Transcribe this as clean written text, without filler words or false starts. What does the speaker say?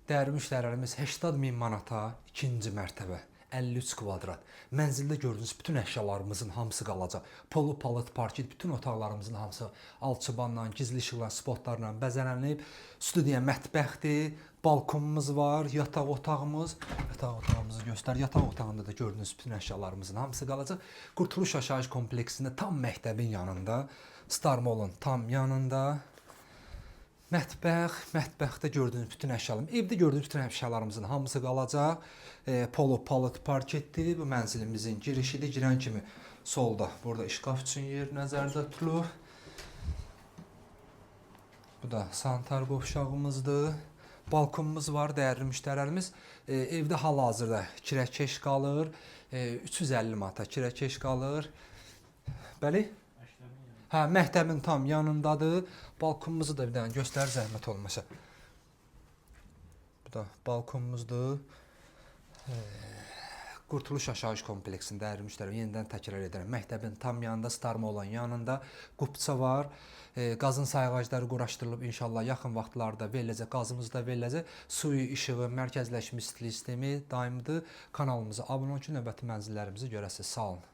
Dəyərli müştərilərimiz, 80 min manata ikinci mərtəbə, 53 kvadrat. Mənzildə gördüyünüz bütün əşyalarımızın hamısı qalacaq. Polu, palıd, parket, bütün otaqlarımızın hamısı alçıbanla, gizli işıqla, spotlarla bəzənlənib. Studiya mətbəxdir, balkonumuz var, yataq otağımız. Yataq otağımızı göstər. Yataq otağında da gördüyünüz bütün əşyalarımızın hamısı qalacaq. Qurtuluş Yaşayış kompleksində tam məktəbin yanında, Star Mall-un tam yanında. Mətbəx, mətbəxdə gördüyünüz bütün əşyalarım, evdə gördüyünüz bütün əşyalarımızın hamısı qalacaq. Polo palıd parketdir. Bu mənzilimizin girişidir. Girən kimi solda burada şkaf üçün yer nəzərdə tutulur. Bu da sanitar qovşağımızdır. Balkonumuz var, dəyərli müştərilərimiz. Evdə hal-hazırda kirəkeş qalır. 350 manata kirəkeş qalır. Bəli? Hə, məktəbin tam yanındadır. Balkonumuzu da bir dənə göstər, zəhmət olmasa. Bu da balkonumuzdur. Qurtuluş Yaşayış kompleksində, dəyərli müştərilər, yenidən təkrar edirəm. Məktəbin tam yanında, Star Mall-un yanında Qupça var. Qazın sayğacları quraşdırılıb, inşallah yaxın vaxtlarda veriləcək, qazımız da veriləcək. Suyu, işığı, mərkəzləşmiş istilik sistemi daimidir. Kanalımıza abunə olun ki, növbəti mənzillərimizi görəsiniz. Sağ olun.